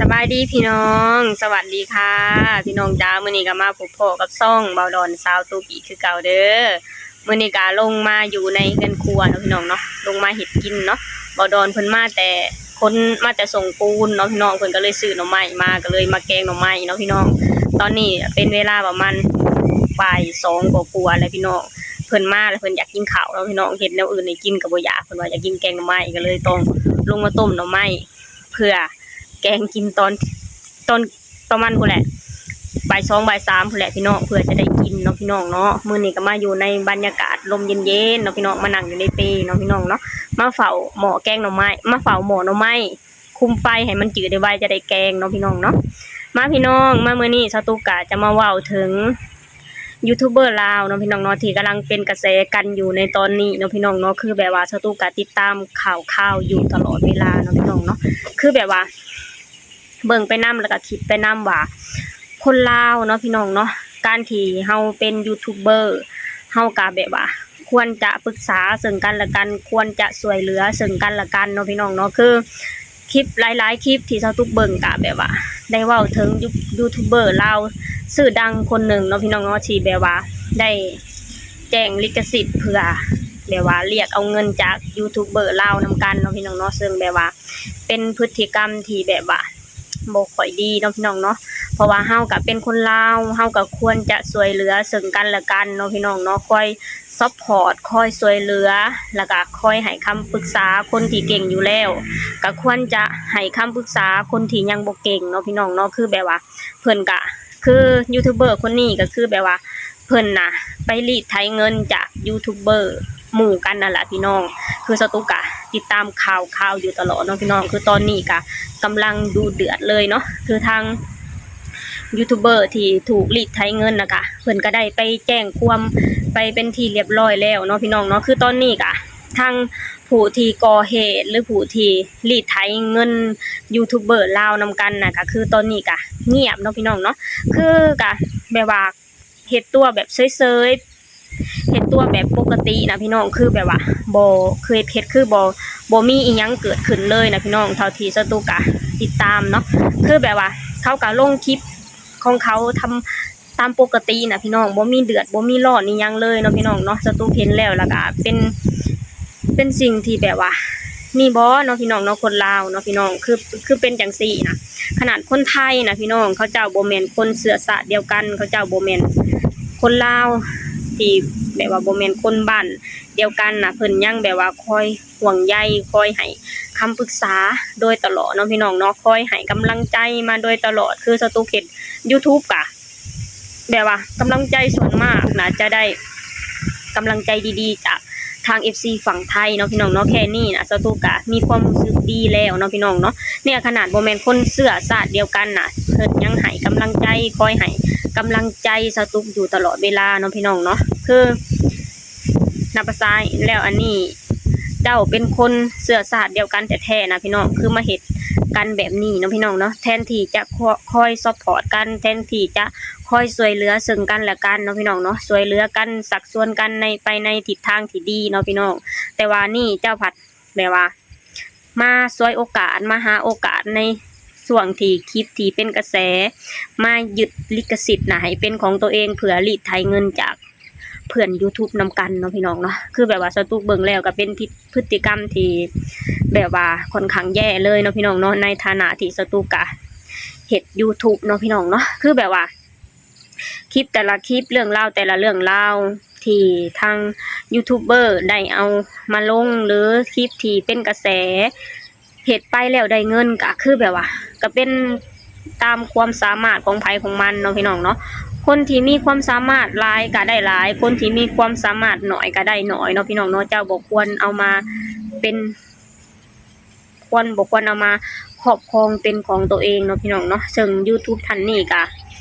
ສະບາຍດີພີ່ນ້ອງ ສະຫວັດດີຄ່ະພີ່ນ້ອງຈ້າ. ມື້ນີ້ກໍມາພົບພໍ້ກັບຊ່ອງເບົາດອນຊາວຕຸກອີກຄືເກົ່າເດີ. ມື້ນີ້ກໍລົງມາຢູ່ໃນເຮືອນຄົວເນາະພີ່ນ້ອງເນາະ ລົງມາເຮັດກິນເນາະ. ເບົາດອນເພິ່ນມາແຕ່ ຄົນມາແຕ່ສົ່ງປູນເນາະພີ່ນ້ອງ ເພິ່ນກໍເລີຍຊື້ໜໍ່ໄມ້ມາ ກໍເລີຍມາແກງໜໍ່ໄມ້ເນາະພີ່ນ້ອງ. ຕອນນີ້ເປັນເວລາປະມານບ່າຍສອງກວ່າໆແລ້ວພີ່ນ້ອງ. ເພິ່ນມາແລ້ວເພິ່ນຢາກກິນເຂົ້າເນາະພີ່ນ້ອງ ເຮັດແນວອື່ນໃຫ້ກິນກໍບໍ່ຢາກ ເພິ່ນວ່າຢາກກິນແກງໜໍ່ໄມ້ ກໍເລີຍຕ້ອງລົງມາຕົ້ມໜໍ່ໄມ້ ເພື່ອແກງກິນຕອນ ຕອນປະມານພຸ້ນແຫຼະ ບ່າຍສອງບ່າຍສາມພຸ້ນແຫຼະພີ່ນ້ອງ ເພື່ອຈະໄດ້ກິນເນາະພີ່ນ້ອງເນາະ. ມື້ນີ້ກໍມາຢູ່ໃນບັນຍາກາດລົມເຢັນໆເນາະພີ່ນ້ອງ ມານັ່ງຢູ່ໃນເປເນາະພີ່ນ້ອງເນາະ ມາເຝົ້າໝໍ້ແກງໜໍ່ໄມ້ ມາເຝົ້າໝໍ້ໜໍ່ໄມ້ ຄຸມໄຟໃຫ້ມັນຈືດໄວໆ ຈະໄດ້ແກງເນາະພີ່ນ້ອງເນາະ. ມາພີ່ນ້ອງ ມາມື້ນີ້ສາວຕຸກກະຈະມາເວົ້າເຖິງ ຢູທູບເບີລາວເນາະພີ່ນ້ອງເນາະ ທີ່ກຳລັງເປັນກະແສກັນຢູ່ໃນຕອນນີ້ເນາະພີ່ນ້ອງເນາະ. ຄືແບບວ່າສາວຕຸກກະຕິດຕາມຂ່າວຄາວຢູ່ຕະຫຼອດເວລາເນາະພີ່ນ້ອງເນາະ ຄືແບບວ່າເບິ່ງໄປນຳ ແລ້ວກະຄິດໄປນຳວ່າ ຄົນລາວເນາະພີ່ນ້ອງເນາະ ການທີ່ເຮົາເປັນຢູທູບເບີ ເຮົາກະແບບວ່າຄວນຈະປຶກສາເຊິ່ງກັນແລະກັນ ຄວນຈະຊ່ວຍເຫຼືອເຊິ່ງກັນແລະກັນເນາະພີ່ນ້ອງເນາະ. ຄື ຄລິບຫຼາຍໆຄລິບທີ່ສາວຕຸກເບິ່ງກະແບບວ່າໄດ້ເວົ້າເຖິງຢູທູບເບີລາວຊື່ດັງຄົນໜຶ່ງເນາະພີ່ນ້ອງເນາະ ທີ່ແບບວ່າໄດ້ແຈ້ງລິຂະສິດເພື່ອແບບວ່າລຽກເອົາເງິນຈາກຢູທູບເບີລາວນຳກັນເນາະພີ່ນ້ອງເນາະ. ເຊິ່ງແບບວ່າເປັນພຶດຕິກຳທີ່ແບບວ່າບໍ່ຄ່ອຍດີເນາະພີ່ນ້ອງເນາະ ເພາະວ່າເຮົາກະເປັນຄົນລາວ ເຮົາກະຄວນຈະຊ່ວຍເຫຼືອເຊິ່ງກັນແລະກັນເນາະພີ່ນ້ອງເນາະ ຄອຍ ຊັບພອດ ຄອຍຊ່ວຍເຫຼືອ ແລ້ວກະຄອຍໃຫ້ຄຳປຶກສາຄົນທີ່ເກັ່ງຢູ່ແລ້ວ ກະຄວນຈະໃຫ້ຄຳປຶກສາຄົນທີ່ຍັງບໍ່ເກັ່ງເນາະພີ່ນ້ອງເນາະ. ຄືແບບວ່າເພິ່ນກະ ຄືຢູທູບເບີຄົນນີ້ກະຄືແບບວ່າເພິ່ນນະໄປລີດໄຖເງິນຈາກຢູທູບເບີໝູ່ກັນນັ້ນລະພີ່ນ້ອງ. ຄືສາວຕຸກກະຕິດຕາມຂ່າວຄາວຢູ່ຕະຫຼອດເນາະພີ່ນ້ອງ ຄືຕອນນີ້ກະກຳລັງດຸເດືອດເລີຍເນາະ ຄືທາງ ຢູທູບເບີທີ່ຖືກລີດໄຖເງິນນະກະ ເພິ່ນກະໄດ້ໄປແຈ້ງຄວາມໄປເປັນທີ່ລຽບຮ້ອຍແລ້ວເນາະພີ່ນ້ອງເນາະ. ຄືຕອນນີ້ກະ ທາງຜູ້ທີ່ກໍ່ເຫດ ຫຼື ຜູ້ທີ່ລີດໄຖເງິນຢູທູບເບີລາວນຳກັນນະ ກະຄືຕອນນີ້ກະງຽບເນາະພີ່ນ້ອງເນາະ ຄືກະແບບວ່າເຮັດຕົວແບບເຊີຍໆ ເຮັດຕົວແບບປົກກະຕິນະພີ່ນ້ອງ ຄືແບບວ່າບໍ່ເຄີຍເຮັດ ຄືບໍ່ ບໍ່ມີອີ່ຫຍັງເກີດຂຶ້ນເລີຍນະພີ່ນ້ອງ ເທົ່າທີ່ສາວຕຸກກະຕິດຕາມເນາະ. ຄືແບບວ່າເຂົາກະລົງຄລິບຂອງເຂົາທຳຕາມປົກກະຕິນະພີ່ນ້ອງ ບໍ່ມີເດືອດບໍ່ມີຮ້ອນອີ່ຫຍັງເລີຍເນາະພີ່ນ້ອງເນາະ. ສາວຕຸກເຫັນແລ້ວລະກະເປັນ ເປັນສິ່ງທີ່ແບບວ່າ ມີບໍ່ເນາະພີ່ນ້ອງເນາະ ຄົນລາວເນາະພີ່ນ້ອງ ຄື ຄືເປັນຈັ່ງຊີ້ນະ. ຂະໜາດຄົນໄທນະພີ່ນ້ອງ ເຂົາເຈົ້າບໍ່ແມ່ນຄົນເຊື້ອຊາດດຽວກັນ ເຂົາເຈົ້າບໍ່ແມ່ນຄົນລາວທີ່ແບບວ່າບໍ່ແມ່ນຄົນບ້ານດຽວກັນນະ ເພິ່ນຍັງແບບວ່າຄອຍຫ່ວງໃຍ ຄອຍໃຫ້ຄຳປຶກສາໂດຍຕະຫຼອດເນາະພີ່ນ້ອງເນາະ ຄອຍໃຫ້ກຳລັງໃຈມາໂດຍຕະຫຼອດ. ຄືສາວຕຸກເຮັດຢູທູບກະ ແບບວ່າກຳລັງໃຈສ່ວນມາກນະ ຈະໄດ້ກຳລັງໃຈດີໆຈາກທາງເອັຟຊີຝັ່ງໄທເນາະພີ່ນ້ອງເນາະ. ແຄ່ນີ້ນະ ສາວຕຸກກະມີຄວາມຮູ້ສຶກດີແລ້ວເນາະພີ່ນ້ອງເນາະ. ເນຍຂະໜາດບໍ່ແມ່ນຄົນເຊື້ອຊາດດຽວກັນນະ ເພິ່ນຍັງໃຫ້ກຳລັງໃຈ ຄອຍໃຫ້ກຳລັງໃຈສາວຕຸກຢູ່ຕະຫຼອດເວລາເນາະພີ່ນ້ອງເນາະ. ຄື ນັບພາສາແລ້ວ ອັນນີ້ເຈົ້າເປັນຄົນເຊື້ອຊາດດຽວກັນແທ້ໆນະພີ່ນ້ອງ ຄືມາເຮັດກັນແບບນີ້ເນາະພີ່ນ້ອງເນາະ. ແທນທີ່ຈະຄອ- ຄອຍຊັບພອດກັນ ແທນທີ່ຈະຄອຍຊ່ວຍເຫຼືອເຊິ່ງກັນແລະກັນເນາະພີ່ນ້ອງເນາະ ຊ່ວຍເຫຼືອກັນຊັກຊວນກັນໃນ ໄປໃນທິດທາງທີ່ດີເນາະພີ່ນ້ອງ ແຕ່ວ່ານີ້ເຈົ້າພັດແບບວ່າ ມາສວຍໂອກາດ ມາຫາໂອກາດໃນຊ່ວງທີ່ຄລິບທີ່ເປັນກະແສ ມາຍຶດລິຂະສິດນະໃຫ້ເປັນຂອງໂຕເອງ ເພື່ອລີດໄຖເງິນຈາກເພື່ອນຢູທູບນຳກັນເນາະພີ່ນ້ອງເນາະ. ຄືແບບວ່າສາວຕຸກເບິ່ງແລ້ວກະເປັນພຶດ- ພຶດຕິກຳທີ່ແບບວ່າຂ້ອນຂ້າງແຍ່ເລີຍເນາະພີ່ນ້ອງເນາະ ໃນຖານະທີ່ສາວຕຸກກະເຮັດຢູທູບເນາະພີ່ນ້ອງເນາະ. ຄືແບບວ່າ ຄລິບແຕ່ລະຄລິບ ເລື່ອງລາວແຕ່ລະເລື່ອງລາວ ທີ່ທາງຢູທູບເບີໄດ້ເອົາມາລົງ ຫຼື ຄລິບທີ່ເປັນກະແສ ເຮັດໄປແລ້ວໄດ້ເງິນ ກະຄືແບບວ່າ ກະເປັນຕາມຄວາມສາມາດຂອງໃຜຂອງມັນເນາະພີ່ນ້ອງເນາະ. ຄົນທີ່ມີຄວາມສາມາດຫຼາຍກະໄດ້ຫຼາຍ ຄົນທີ່ມີຄວາມສາມາດໜ້ອຍກະໄດ້ໜ້ອຍເນາະພີ່ນ້ອງເນາະ. ເຈົ້າບໍ່ຄວນເອົາມາເປັນ ຄວນ ບໍ່ຄວນເອົາມາຄອບຄອງເປັນຂອງໂຕເອງເນາະພີ່ນ້ອງເນາະ. ເຊິ່ງຢູທູບທ່ານນີ້ກະ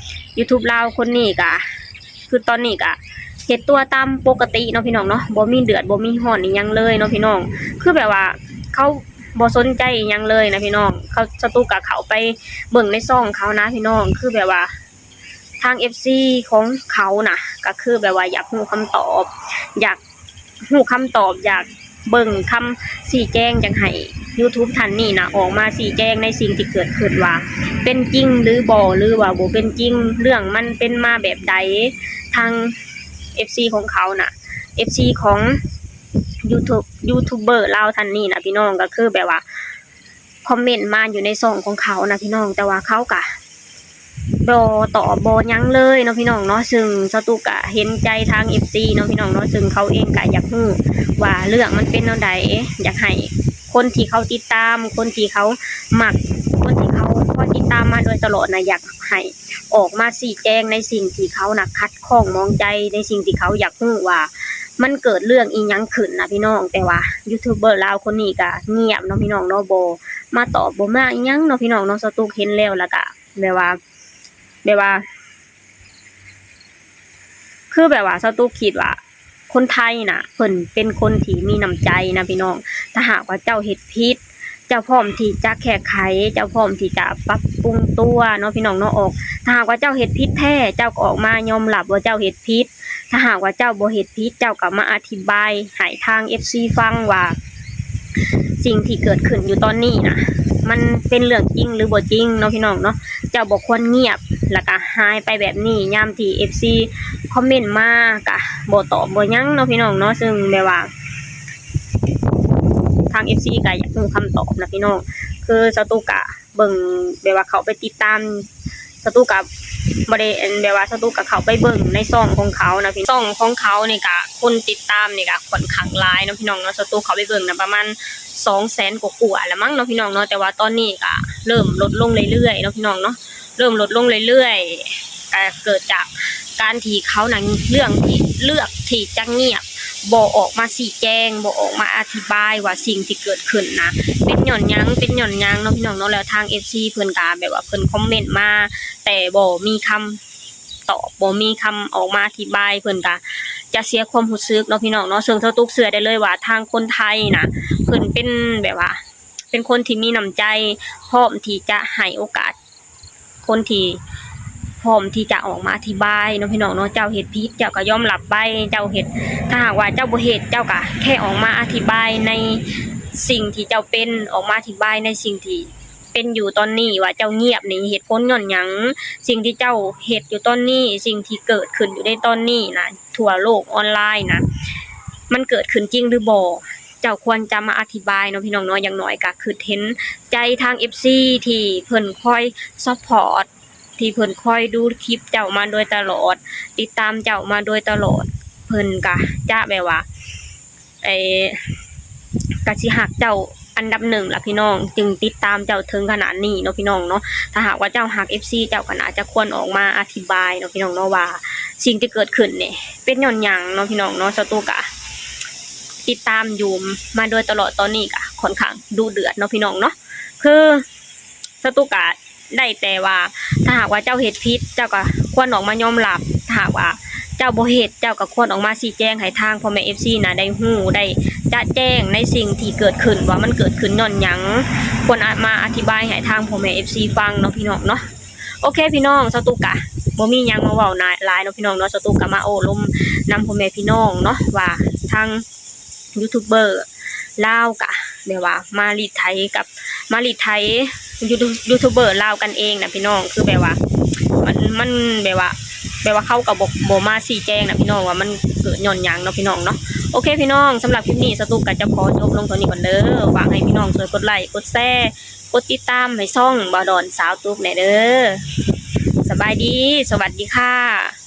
ຢູທູບລາວຄົນນີ້ກະ ຄືຕອນນີ້ກະເຮັດຕົວຕາມປົກກະຕິເນາະພີ່ນ້ອງເນາະ ບໍ່ມີເດືອດບໍ່ມີຮ້ອນອີ່ຫຍັງເລີຍເນາະພີ່ນ້ອງ. ຄືແບບວ່າເຂົາບໍ່ສົນໃຈອີ່ຫຍັງເລີຍນະພີ່ນ້ອງ. ເຂົາ ສາວຕຸກກະເຂົ້າໄປເບິ່ງໃນຊ່ອງເຂົານະພີ່ນ້ອງ ຄືແບບວ່າ ທາງເອັຟຊີຂອງເຂົານະ ກະຄືແບບວ່າຢາກຮູ້ຄຳຕອບ ຢາກຮູ້ຄຳຕອບ ຢາກ ເບິ່ງຄຳຊີ້ແຈງ ຢາກໃຫ້ YouTube ທ່ານນີ້ນະ ອອກມາຊີ້ແຈງໃນສິ່ງທີ່ເກີດຂຶ້ນວ່າ ເປັນຈິງຫຼືບໍ່ ຫຼືວ່າບໍ່ເປັນຈິງ, ເລື່ອງມັນເປັນມາແບບໃດ. ທາງເອັຟຊີຂອງເຂົານະ ເອັຟຊີຂອງ YouTube ຢູທູບເບີລາວທ່ານນີ້ນະ ພີ່ນ້ອງ, ກໍຄືແບບວ່າ ຄອມເມັນມາຢູ່ໃນຊ່ອງຂອງເຂົານະ ພີ່ນ້ອງ, ແຕ່ວ່າເຂົາກະ ບໍ່ຕອບບໍ່ຫຍັງເລີຍເນາະ ພີ່ນ້ອງເນາະ. ຊຶ່ງສາວຕຸກກະເຫັນໃຈທາງເອັຟຊີເນາະ ພີ່ນ້ອງເນາະ, ຊຶ່ງເຂົາເອງກະຢາກຮູ້ວ່າເລື່ອງມັນເປັນແນວໃດ, ຢາກໃຫ້ຄົນທີ່ເຂົາຕິດຕາມ, ຄົນທີ່ເຂົາມັກ, ຄົນທີ່ເຂົາຄອຍຕິດຕາມມາໂດຍຕະຫຼອດນະ, ຢາກໃຫ້ອອກມາຊີ້ແຈງໃນສິ່ງທີ່ເຂົານະຂັດຂ້ອງໝອງໃຈ, ໃນສິ່ງທີ່ເຂົາຢາກຮູ້ວ່າມັນເກີດເລື່ອງອີ່ຫຍັງຂຶ້ນນະ ພີ່ນ້ອງ. ແຕ່ວ່າຢູທູບເບີລາວຄົນນີ້ກະງຽບເນາະ ພີ່ນ້ອງເນາະ, ບໍ່ມາຕອບ ບໍ່ມາອີ່ຫຍັງເນາະ ພີ່ນ້ອງເນາະ. ສາວຕຸກເຫັນແລ້ວ ແລ້ວກະ ແບບວ່າ ແບບວ່າ ຄືແບບວ່າສາວຕຸກຄິດວ່າ ຄົນໄທນະ ເພິ່ນເປັນຄົນທີ່ມີນ້ຳໃຈນະ ພີ່ນ້ອງ. ຖ້າຫາກວ່າເຈົ້າເຮັດຜິດ ເຈົ້າພ້ອມທີ່ຈະແກ້ໄຂ, ເຈົ້າພ້ອມທີ່ຈະປັບປຸງຕົວເນາະ ພີ່ນ້ອງເນາະ. ອອກ ຖ້າຫາກວ່າເຈົ້າເຮັດຜິດແທ້ ເຈົ້າກໍອອກມາຍອມຮັບວ່າເຈົ້າເຮັດຜິດ. ຖ້າຫາກວ່າເຈົ້າບໍ່ເຮັດຜິດ ເຈົ້າກໍມາອະທິບາຍໃຫ້ທາງເອັຟຊີຟັງວ່າ ສິ່ງທີ່ເກີດຂຶ້ນຢູ່ຕອນນີ້ນະ ມັນເປັນເລື່ອງຈິງຫຼືບໍ່ຈິງເນາະ ພີ່ນ້ອງເນາະ. ເຈົ້າບໍ່ຄວນງຽບ ແລ້ວກະຫາຍໄປແບບນີ້. ຍາມທີ່ເອັຟຊີຄອມເມັນມາກະບໍ່ຕອບບໍ່ຫຍັງເນາະ ພີ່ນ້ອງເນາະ. ຊຶ່ງແບບວ່າ ທາງເອັຟຊີກະຢາກຮູ້ຄຳຕອບນະ ພີ່ນ້ອງ. ຄືສາວຕຸກກະ ເບິ່ງ ແບບວ່າເຂົ້າໄປຕິດຕາມ ສາວຕຸກກະບໍ່ໄດ້ ອັນ ແບບວ່າສາວຕຸກກະເຂົ້າໄປເບິ່ງໃນຊ່ອງຂອງເຂົານະ ພີ່ ຊ່ອງຂອງເຂົານີ້ກະຄົນຕິດຕາມນີ້ກະຂ້ອນຂ້າງຫຼາຍເນາະ ພີ່ນ້ອງເນາະ. ສາວຕຸກເຂົ້າໄປເບິ່ງນະປະມານສອງແສນກວ່າໆແລ້ວມັງເນາະ ພີ່ນ້ອງເນາະ. ແຕ່ວ່າຕອນນີ້ກະເລີ່ມລົດລົງເລື້ອຍໆເນາະ ພີ່ນ້ອງເນາະ, ເລີ່ມລົດລົງເລື້ອຍໆ. ກະເກີດຈາກການທີ່ເຂົານັ້ນເລືອກທີ່ ເລືອກທີ່ຈະງຽບ ບໍ່ອອກມາຊີ້ແຈງ ບໍ່ອອກມາອະທິບາຍວ່າສິ່ງທີ່ເກີດຂຶ້ນນະ ເປັນຍ້ອນຫຍັງ ເປັນຍ້ອນຫຍັງເນາະ ພີ່ນ້ອງເນາະ. ແລ້ວທາງເອັຟຊີເພິ່ນກະແບບວ່າເພິ່ນຄອມເມັນມາ ແຕ່ບໍ່ມີຄຳຕອບ ບໍ່ມີຄຳອອກມາອະທິບາຍ ເພິ່ນກະຈະເສຍຄວາມຮູ້ສຶກເນາະ ພີ່ນ້ອງເນາະ. ເຊິ່ງສາວຕຸກເຊື່ອໄດ້ເລີຍວ່າທາງຄົນໄທນະ ເພິ່ນເປັນແບບວ່າ ເປັນຄົນທີ່ມີນ້ຳໃຈ ພ້ອມທີ່ຈະໃຫ້ໂອກາດ ຄົນທີ່ພ້ອມທີ່ຈະອອກມາອະທິບາຍເນາະ ພີ່ນ້ອງເນາະ. ເຈົ້າເຮັດຜິດ ເຈົ້າກໍຍອມຮັບໄປ ເຈົ້າເຮັດ ຖ້າຫາກວ່າເຈົ້າບໍ່ເຮັດ ເຈົ້າກໍແຄ່ອອກມາອະທິບາຍໃນສິ່ງທີ່ເຈົ້າເປັນ ອອກມາອະທິບາຍໃນສິ່ງທີ່ເປັນຢູ່ຕອນນີ້ ວ່າເຈົ້າງຽບນີ້ເຫດຜົນຍ້ອນຫຍັງ, ສິ່ງທີ່ເຈົ້າເຮັດຢູ່ຕອນນີ້ ສິ່ງທີ່ເກີດຂຶ້ນຢູ່ໃນຕອນນີ້ນະ ທົ່ວໂລກອອນລາຍນະ ມັນເກີດຂຶ້ນຈິງຫຼືບໍ່? ເຈົ້າຄວນຈະມາອະທິບາຍເນາະ ພີ່ນ້ອງເນາະ. ຢ່າງໜ້ອຍກໍຄິດເຫັນໃຈທາງເອັຟຊີທີ່ເພິ່ນຄອຍຊັບພອດ ທີ່ເພິ່ນຄອຍດູຄລິບເຈົ້າມາໂດຍຕະຫຼອດ ຕິດຕາມເຈົ້າມາໂດຍຕະຫຼອດ ເພິ່ນກະຈະແບບວ່າ ເອີ ກະຊິຮັກເຈົ້າອັນດັບໜຶ່ງລະ ພີ່ນ້ອງ, ຈຶ່ງຕິດຕາມເຈົ້າເຖິງຂະໜາດນີ້ເນາະ ພີ່ນ້ອງເນາະ. ຖ້າຫາກວ່າເຈົ້າຮັກເອັຟຊີ ເຈົ້າກໍໜ້າຈະຄວນອອກມາອະທິບາຍເນາະ ພີ່ນ້ອງເນາະ ວ່າສິ່ງທີ່ເກີດຂຶ້ນນີ້ເປັນຍ້ອນຫຍັງເນາະ ພີ່ນ້ອງເນາະ. ສາວຕຸກກະຕິດຕາມຢູ່ມາໂດຍຕະຫຼອດ ຕອນນີ້ກະຂ້ອນຂ້າງດຸເດືອດເນາະ ພີ່ນ້ອງເນາະ. ຄື ສາວຕຸກກະໄດ້ແຕ່ວ່າ ຖ້າຫາກວ່າເຈົ້າເຮັດຜິດ ເຈົ້າກໍຄວນອອກມາຍອມຮັບ, ຖ້າຫາກວ່າເຈົ້າບໍ່ເຮັດ ເຈົ້າກໍຄວນອອກມາຊີ້ແຈງໃຫ້ທາງພໍ່ແມ່ເອັຟຊີນະໄດ້ຮູ້ ໄດ້ຈະແຈ້ງໃນສິ່ງທີ່ເກີດຂຶ້ນ ວ່າມັນເກີດຂຶ້ນຍ້ອນຫຍັງ, ຄວນອາດມາອະທິບາຍໃຫ້ທາງພໍ່ແມ່ເອັຟຊີຟັງເນາະ ພີ່ນ້ອງເນາະ. ໂອເຄ ພີ່ນ້ອງ, ສາວຕຸກກະບໍ່ມີຫຍັງມາເວົ້າຫຼາຍເນາະ ພີ່ນ້ອງເນາະ. ສາວຕຸກກະມາໂອ້ລົມນຳພໍ່ແມ່ພີ່ນ້ອງເນາະ ວ່າທາງ ຢູທູບເບີລາວກະແບບວ່າມາລີດໄຖກັບ ມາລີດໄຖຢູທູບ ຢູທູບເບີລາວກັນເອງນະ ພີ່ນ້ອງ. ຄືແບບວ່າ ມັນ ມັນແບບວ່າ ແບບວ່າເຂົາກໍບໍ່ ບໍ່ມາຊີ້ແຈງນະ ພີ່ນ້ອງ ວ່າມັນເກີດຍ້ອນຫຍັງເນາະ ພີ່ນ້ອງເນາະ. ໂອເຄ ພີ່ນ້ອງ, ສຳລັບຄລິບນີ້ ສາວຕຸກກໍຈະຂໍຈົບລົງເທົ່ານີ້ກ່ອນເດີ. ຫວັງໃຫ້ພີ່ນ້ອງຊ່ວຍກົດໄລ ກົດແຊ ກົດຕິດຕາມໃຫ້ຊ່ອງບ່າວດອນສາວຕຸກແດ່ເດີ. ສະບາຍດີ, ສະຫວັດດີຄ່ະ.